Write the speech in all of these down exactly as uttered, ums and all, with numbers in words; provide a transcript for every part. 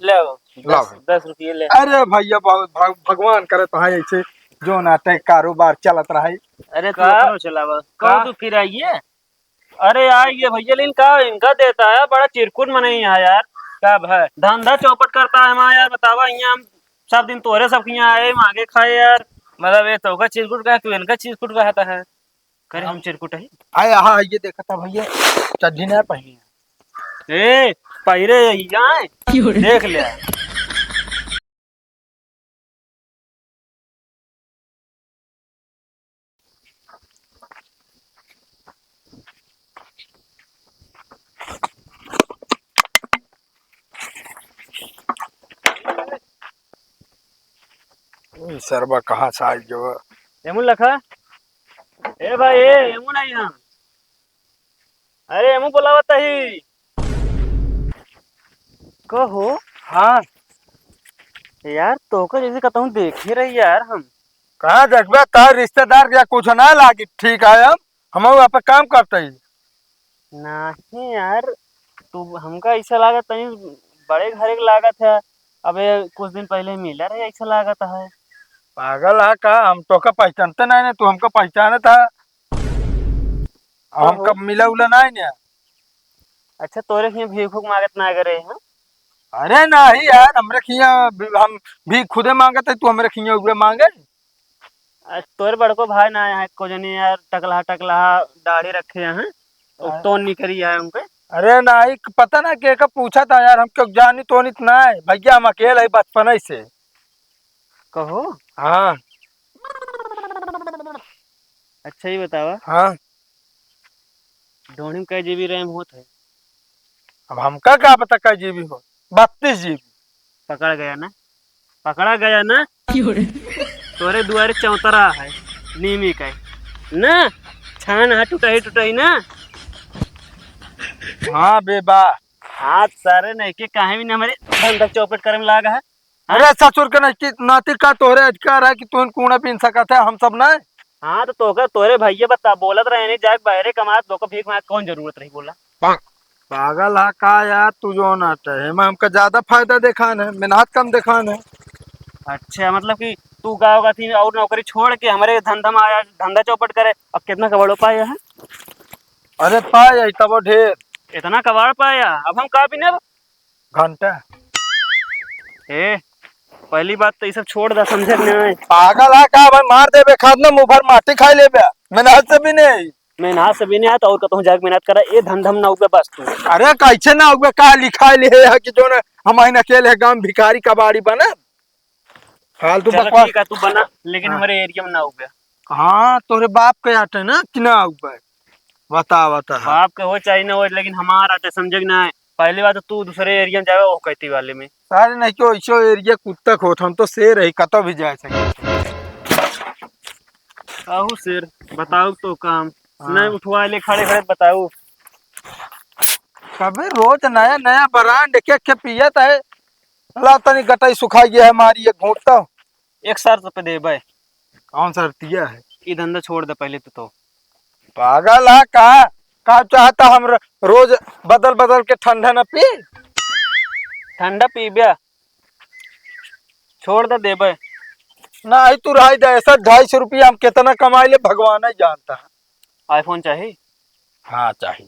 ले आओ, लाओ दस, भाई। दस रुपये ले। अरे भैया, बहुत भग-, भगवान करे तो है ऐसे जो नाटे कारोबार चलत रहे। अरे तू का? अपनो चलावा। का? कहो तू फिर आइए। अरे यार, ये भैया, लेकिन का इनका देता है, बड़ा चिरकुट मनई है यार। का भाई? धंधा चौपट करता है हमारा यार, बतावा, यहाँ हम सब दिन तोरे सब के यहाँ आए, मांगे खाए यार। मतलब, ये तोका चिरकुट कहा, तू इनका चिरकुट कहता है। करे हम चिरकुट है? आए, हाँ, ये देखा था भैया, चड्ढी नहीं पहनी है। ए, पहिरे यही जाए, क्यों रे? देख ले। ई सरवा कहाँ से आई जो? एमू लखा? ए भाई, ए, एमू नहीं हम। अरे, एमू बोलावत ही। कहो। हाँ। यार, तोका जैसे कतहूँ देखे रही यार हम। कहाँ देखबे, तार रिश्तेदार या कुछ ना लागी, ठीक है, हम, हम वहाँ पे काम करते ही। नहीं यार, तू हमका ऐसा लागत तनी बड़े घरे के लागत है। अबे कुछ दिन पहले मिला रहे, ऐसा लागत है। पागल है का? हम तोका पहचानते नहीं, नहीं तू हमका पहचानत है। अब हम कहो। कब मिला उला नहीं ने। अच्छा, तोरे हियाँ भीख उख मांगत ना करे हैं? अरे नहीं यार, हमरे खिया भी-, हम भी खुदे मांगत है, तू हमरे खिया उबे मांगे। आज तोरे बड़को भाई ना आया है, को जनी यार, टकलहा टकलहा दाढ़ी रखे हैं, हाँ। तो निकरी है उनके। अरे नहीं, पता ना के का पूछा था यार, हम क्यों जानी तो नहीं इतना है भैया, हम अकेले ही बचपन से। कहो। हाँ। अच्छा, ये बतावा। हाँ। ढोणी में कै जीबी रैम होत है? अब हमका का पता कै जीबी हो, बत्तीस जीबी। पकड़ा गया ना, पकड़ा गया ना। क्यों रे? तोरे दुआरे चौतरा है, नीमी का है ना, छान है, टुटही टुटही ना। हाँ बे बा। हाथ सारे नहीं के काहे भी ना हमारे धंधा चौपट करे में लागा है। अरे ससुर के नाती, नाती का तोहरे अधिकार है कि तू कूड़ा बीन सकत है, हम सब नहीं। हाँ, तो तोहका तोहरे भैया बता, बोलत रहे नहीं, जाके बाहरे कमात, तोहका भीख मांगे कौन जरूरत रही, बोला? पागल है का यार तू, जो ना चाहे, एमा हमका ज्यादा फायदा देखान है, मेहनत कम देखान है। अच्छा, मतलब कि तू गाँव का थी और नौकरी छोड़ के हमारे धंधा में आया, धंधा चौपट करे, अब कितना कबाड़ो पाया है? अरे पाया, तब ढेर। इतना कबाड़ पाया, अब हम का पीने? घंटा। ए, पहली बात तो ये सब छोड़ दा, समझे कि नहीं? पागल है का भाई? मार देबे खाद ना, मुंह भर माटी खाई लेबे। मेहनत से भी नहीं। मेहनत से भी नहीं आता और कतहूँ जाके मेहनत करा, ये धंधा में ना उबे बस तू। अरे कैसे ना उबे? का लिखाई ले है कि जो ना हम आइन अकेले गांव भिखारी कबाड़ी बना? फालतू चलो बकवास। ठीक है, तू बना, लेकिन हाँ। हमारे एरिया में ना उबे। हाँ, तोरे बाप के आटे ना कि ना उबे? बता, बता। बाप के हो चाहे ना हो, लेकिन हमार आटे, समझे कि ना? पहली बात तो तू दूसरे एरिया में जावे, वो कहती वाले में। अरे नहीं, क्यों ऐसो एरिया कुत्ता खोत, हम तो शेर है, कतो भी जा सके। कहू शेर, बताओ तो काम। हाँ। नहीं उठवा ले, खड़े खड़े बताओ। कभी रोज नया नया ब्रांड के के पियत है। ला तनी गटाई सुखा गया है, मारी एक घूंट तो। एक शर्त पे देबे। कौन शर्तिया है? ई धंधा छोड़ दे पहले तो, तो। पागल है का? का चाहता हम र-, रोज बदल बदल के ठंडा न पी? ठंडा पीबे? छोड़ दे देबे। नहीं तू रह जा, ऐसा ढाई सौ रुपया हम कितना कमाई ले भगवान ही जानता है। iPhone चाही? हाँ, चाही।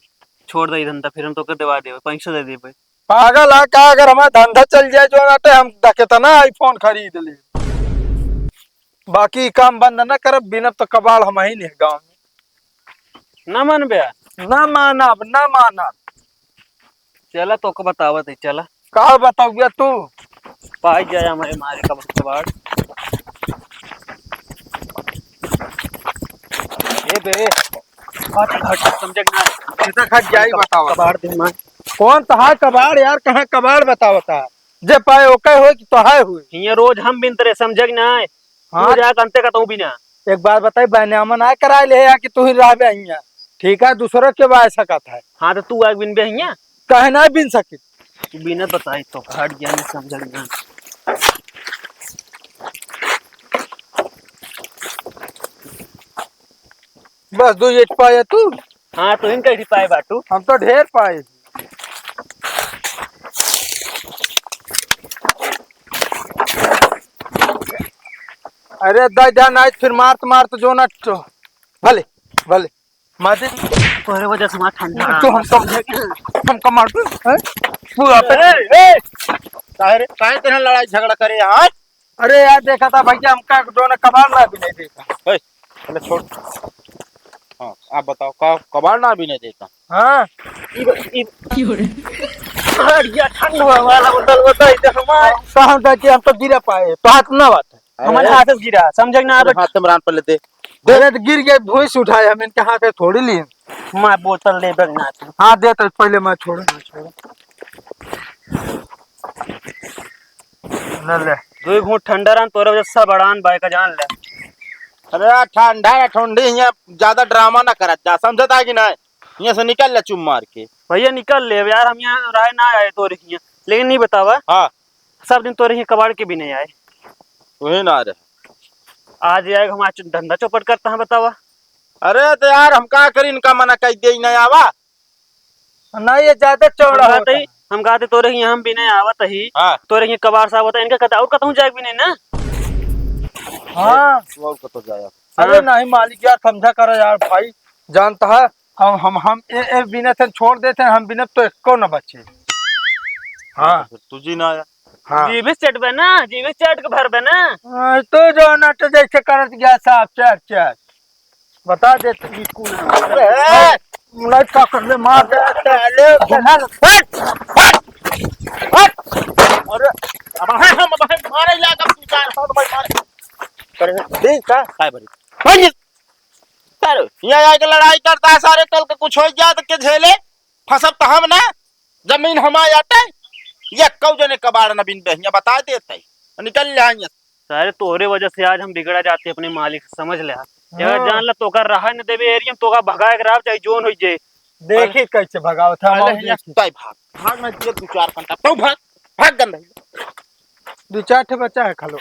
छोड़ दे ई धंधा, फिर हम तोके देवा देबे, पैसा दे देबे। पागल है का? अगर हमारा धंधा चल जाए जो ना, तो हम द-, कितना iPhone खरीद ले। बाकी काम बंद ना करब, बिनब तो कबाड़ हम ही नहीं गाँव में। ना मानबे? ना मानब, ना मानब। चला, तोके बतावत है, चला। का बताउबे तू? पाई जाए हमारे मारे का कबाड़। ए बे, हट, हट, समझे कि ना? सीधा खट जाई, बतावा। कबाड़ दे मार। कौन तहा कबाड़ यार, कहाँ कबाड़ बतावता? जे पाए ओके होए कि तोहाए होए? हियाँ रोज हम बिनत रहे, समझे कि ना? हाँ। तू जाके अंते का तू बिना। एक बात बताई, बैनामा ना कराए ले या कि तू ही रहबे हियाँ। ठीक है, दूसरे के बाय सकत है। हाँ, तो तू आके बिनबे हियाँ? काहे ना बिन सकित? तू बिना बताई तो हट गया, नहीं समझल ना। बस दो ये पाया तू? हाँ, तो इनका ही पाए बाटू। हम तो ढेर पाए। अरे दाई ध्यान आई, फिर मारत मारत जो ना तो, भले, भले। मार दे। तोहरे वजह से हमारा ठंडा तो हम कम, हम कम मार दू, हैं? पूरा पे। ए, ए, काहे रे? काहे तेरे लड़ाई झगड़ा करे यार? अरे यार, देखा था भैया, हमका जो ना कबाड़ ना भी नहीं देखा। ए, पहले छोड़। हाँ, आप बताओ, का कबाड़ ना भी नहीं देखा? हाँ। ई ब-, ई क्यों रे? बढ़िया ठंड हुआ वाला बोतल बताई दे हमार। कहाँ था कि हम तो गिरा पाए, तो हाथ ना बात है। अरे। हमारे हाथ से गिरा, समझे कि ना? अरे, हाथ में रान पहले दे। दे। अरे, तो गिर गए, भूई से उठाए, हम इनके हाथ से थोड़ी लिए। मैं बोतल दे बगना तू। हाँ, दे तो पहले मैं छोड़, मैं छोड़। ले, ले। दो घूंट ठंडा रहन, तोरे वजह से सब अड़ान बाय का जान ले। अरे, ठंडा या ठंडी, यहाँ ज्यादा ड्रामा ना करत जा, समझत है कि नहीं? यहाँ से निकल ले चुप मार के। भैया निकल ले यार, हम यहाँ रहे ना आए तोरे हियाँ, लेकिन नहीं बतावा। हाँ। सब दिन तोरे हियाँ कबाड़ के भी नहीं आए। वही ना रहे। आज आए हमारा चु-, धंधा चौपट करता है बतावा। अरे तो यार हम का करी, इनका मना कर दे नहीं आवा। नहीं, ये ज्यादा चौड़ा हम कहते होता ही, है। हम कहते तोरे हियाँ हम भी नहीं आवत ही। हाँ। तोरे हियाँ कबाड़ साहब होता है, इनका कहते और कतहूँ जाए भी नहीं ना। हाँ। तू और कतहूँ जाया। अरे हाँ। नहीं मालिक यार, समझा करो यार भाई, जानता है हम, हम, हम ए, ए बिना से छोड़ देते हैं, हम बिना तो एको न बचे। हाँ। तो फिर तू जी ना आया। हाँ। जीवित चटबे ना, जीवित चट के भरबे ना। हाँ, तो जो ना तो जैसे करत गया साहब, चट, चट। बता दे तू ई कुल। अरे! नहीं पकड़ ले, मार दे। अरे, हट, हट, हट। अरे, अब है हम, अब है मारे लागा तू चार सौ भाई मारे। अरे, देख का? काय बरी? भाई, सारे, यहाँ आके लड़ाई करता है, सारे कल के कुछ हो जाए तो के झेले? फंसब तो हम ना, जमीन हमारे आटे, ये कौ जने कबाड़ न बिन बहिया बता देते, निकल जाएंगे। सारे तोहरे वजह से आज हम बिगड़ा जाते अपने मालिक से, समझ ले। हाँ। अगर जान ला तोका रहा न देवे एरिया में, तोका भगाए के रहा, चाहे जोन हो जाए। देखी कैसे भगावत है, पहले हम यहाँ देखी। तय भाग, भाग ना दिए दो चार घंटा, तू भाग, भाग गंदा। दो चार ठे बच्चा है, खा लो।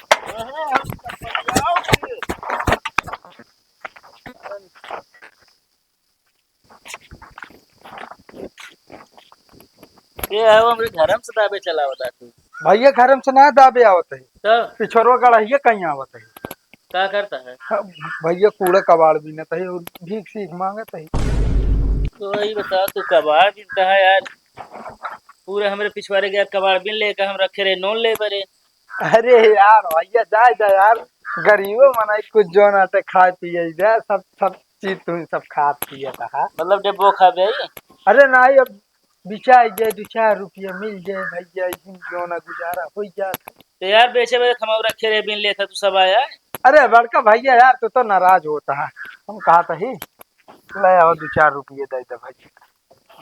ये है वो हमरे घरम से दाबे चलावत है तू। भैया घरम से ना दाबे आवत है। तब? पिछोरवा गड़हिया कहीं आवत है। का करता है? हाँ, भैया कूड़ा कबाड़ बीनत है और भीख सीख मांगत है। तो वही बता, तू कबाड़ बीनता है यार, पूरे हमरे पिछवारे गया कबाड़ बीन लेकर हम रखे रहे, नोन ले बरे। अरे यार भैया, जाए दे यार, गरीबो मनई कुछ जो ना ते खाए पिए दे, सब, सब चीज तुम सब खात पिए रहा। मतलब डेब्बो खाबे? अरे नहीं, अब बिचाई जाए, दो चार रुपया मिल जाए भैया, इसी में जो ना गुजारा हो जात। तो यार बेचे बरे हम रखे रहे, बीन लेता तू सब आया। अरे बड़का भैया यार, तू तो नाराज होता है, हम कहा था ही, ले आओ दो चार रुपये दे दे भैया।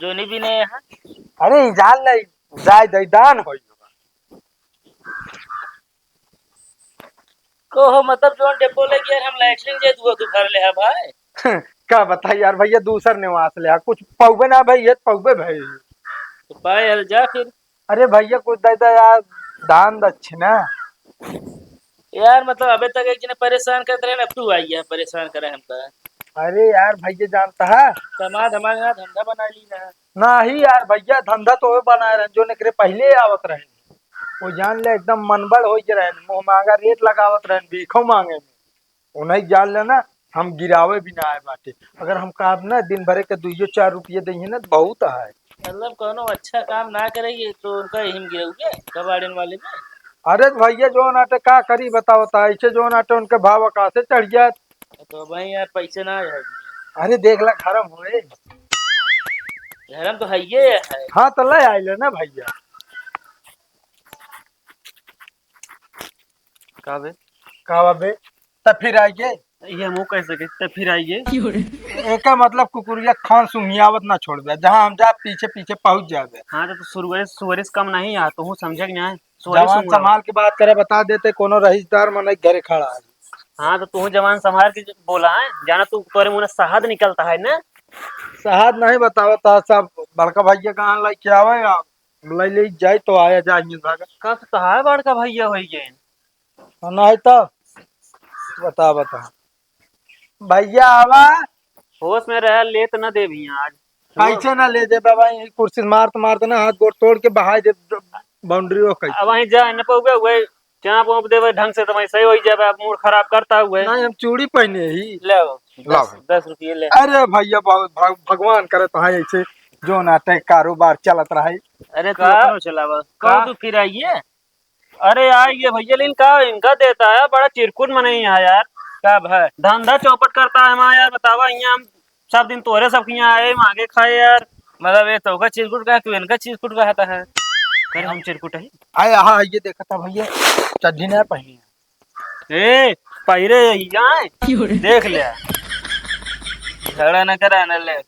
जो नहीं बीने यहाँ। अरे जान ले, जाए दे, दान होई। कहो, मतलब, जोन डेब्बो लगी यार, हम लैट्रिन जे दुआ तू भर ले हा भाई। का बताई यार भैया, दूसर निवास ले हा, कुछ पौबे ना भाई, ये पौबे भाई। तो पाए हल जा फिर। अरे भैया, कुछ दे दे यार, दान दक्षिणा। यार, मतलब, अबे तक एक जने परेशान करत रहे ना, अब तू आई है परेशान करे हमका। अरे यार भैया, जानता है, समाज हमारे यहाँ धंधा बना ली ना। नाही यार भैया, धंधा तो वो बनाए रहन, जो एकरे पहिले आवत रहन। वो जान ले एकदम मनबड़ होइ के रहन, मुँह मांगा रेट लगावत रहन, भीखो मांगे में। उन्हें जान ले ना, हम गिरावे भी ना आए बाटे। अगर हम कहब ना, दिन भरे के दुइयो चार रुपये देंगे ना, तो बहुत है। मतलब कौनो अच्छा काम ना करेगी तो उनका यही में गिरउगे, कबाड़िन वाले में। अरे भैया, जो नाटे का करी बताओ, ता ऐसे जो नाटे उनके भाव आकाशे चढ़ जात। तो भाई यार, पैसे ना है। अरे देख ला, घरम होए। घरम तो है ये है। हाँ, तो ले आइले ना भैया। का बे? का बा बे? त फिर आइए। ये हमहू कह सके, त फिर आइए। एका मतलब कुकुरिया खान सुंघियावत ना छोड़बे, जहाँ हम जा पीछे पीछे पहुँच जाबे। हाँ, तो, तो सुअरे, सुअरे से कम नहीं है, तोहू समझे कि नहीं? सुअरे जवान सुंघावत। संभाल के बात करे, बता देते कोनो रईसदार मनई घरे खड़ा है। हाँ, तो तोहू जवान संभाल के बोला है, जाना तू तोरे मुँह से शहद निकलता है ना। शहद नहीं बतावत है, सब बड़का भैया कहाँ लेके आवे, आप ले ले जाए तो आया जाए भागा। का तो तहार बड़का भैया होई गए। हाँ, नहीं तो बता, बता। भैया आवा। होश में रह, लेत न देबी आज। कैसे ना ले दे बाबा, यही कुर्सी मारत मारत ना हाथ गोड़ तोड़ के बहाई दे बाउंड्री हो कैसे। अब वहीं जा न पउबे, वही चाप वाप देबे ढंग से, तो मैं सही होइ जाबे। अब मूड खराब करता हुए। नहीं, हम चूड़ी पहने ही। ले आओ, लाओ दस, भाई। दस रुपये ले। अरे भैया, बहुत भग-, भगवान करे तो हाँ ऐसे जो नाटक कारोबार चलत रहे। अरे तू का? अपनो चलावा। का? कहो तू फिर आइए। अरे आइए भैया, लेकिन का इनका देता है, बड़ा चिरकुट मनई है यार। का भाई? धंधा चौपट करता है हमारा यार, बतावा, यहाँ हम सब दिन तोरे सब के यहाँ आए, मांगे खाए यार। मतलब ये तोका चिरकुट कहा, तू इनका चिरकुट कहता है। अरे हम चिरकुट है। आए, हाँ, ये देखा था भैया, चड्ढी ना पहनी है। ए, पहिरे यही आए, देख ले। झगड़ा न करा न ले।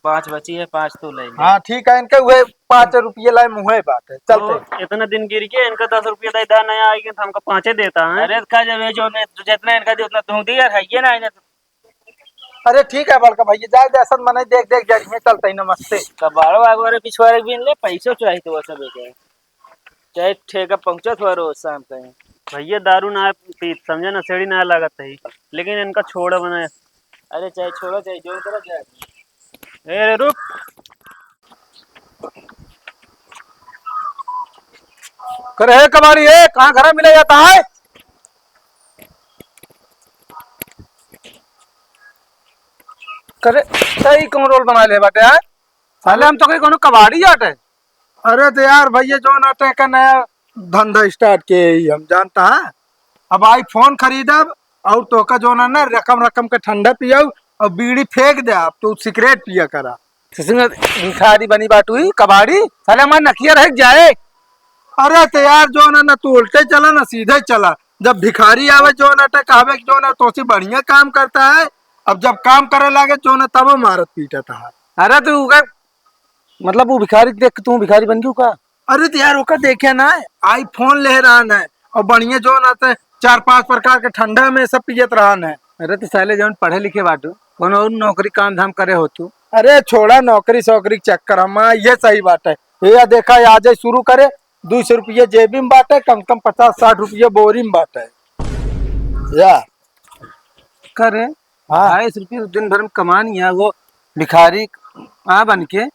पाँच बची है, पाँच तू ले ले। हाँ, ठीक है, इनके हुए पाँच रुपये लाए मुँहे बात है, चलते। तो इतना दिन गिर के इनका दस रुपये दे दा, नया आएगी तो हमका पाँचे देता है। अरे का जब ये जो ने जितना इनका दे उतना तू दे यार, है ये ना, इन्हें तो। अरे ठीक है बड़का भैया, जाए दे, असन मने देख देख जाए, चलते ही, नमस्ते। कबाड़ो आगो रे पिछवाड़े बिन ले, पैसो चाहिए तो सब एक है। चाहे ठेका पहुँचत हुआ रोज शाम कहीं। भैया दारू ना पीत, समझे ना, सेड़ी ना लागत है, लेकिन इनका छोड़ा बना। अरे चाहे छोड़ो, चाहे जो करो, जाए। ए रे रुक। करे हे कबाड़ी, ए, कहाँ घरा मिला जाता है? करे, सही कौन रोल बना ले बाटे, हैं? साले हम तो कहीं कोनो कबाड़ी जाटे। अरे तो यार भैया, जो नाटे का नया धंधा स्टार्ट किए ही हम, जानता है। अब iPhone खरीदब और तोका जो ना, ना रकम रकम के ठंडा पियाऊ और बीड़ी फेंक दे, आप तो सिगरेट पिया करा। ससुर भिखारी बनी बाटू ही, कबाड़ी, साले हमार नकिया रह जाए। अरे तो यार जो ना, ना तू उल्टे चला ना सीधे चला। जब भिखारी आवे जो ना तो कहबे कि जो ना तोसी बढ़िया काम करता है, अब जब काम करे लागे जो ना तब मारत पीटत है। अरे तू का, मतलब वो भिखारी देख के तू भिखारी बन गयू का? अरे तो यार ओका देखे ना, iPhone ले रहन है और बढ़िया जो ना ते चार पांच प्रकार के ठंडा में सब पियत रहन है। अरे तो साले जौन पढ़े लिखे बाटू, कोनो और नौकरी काम धाम करे हो तू? अरे छोड़ा नौकरी सौकरी के चक्कर, हम ये सही बात है। ये या देखा, आज ही शुरू करे, दो सौ रुपये जेबी में बाटे, कम से कम पचास साठ रुपये बोरी में बाटे। या करे, हाँ। ढाई सौ रुपये दिन भर में कमानी है, वो भिखारी आ बन के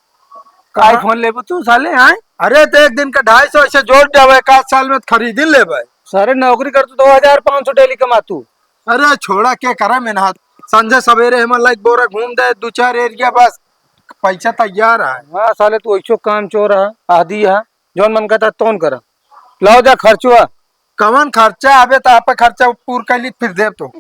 का? iPhone लेबू तू साले, आए? अरे तो एक दिन का ढाई सौ ऐसे जोड़ जावे, एक आध साल में खरीद ही लेबे। सारे नौकरी कर तू दो हजार पाँच सौ डेली कमा तू। अरे छोड़ा, के करे मेहनत, संझे सवेरे हमन लाइक बोरा घूम दे, दो चार एरिया बस, पैसा तैयार है। हाँ साले, तू ऐसो काम चोर है, आदि है, जौन मन कहता तौन करा। लाओ जा खर्चवा। कवन खर्चा? अबे तो आप खर्चा पूर कर ली, फिर देब तो।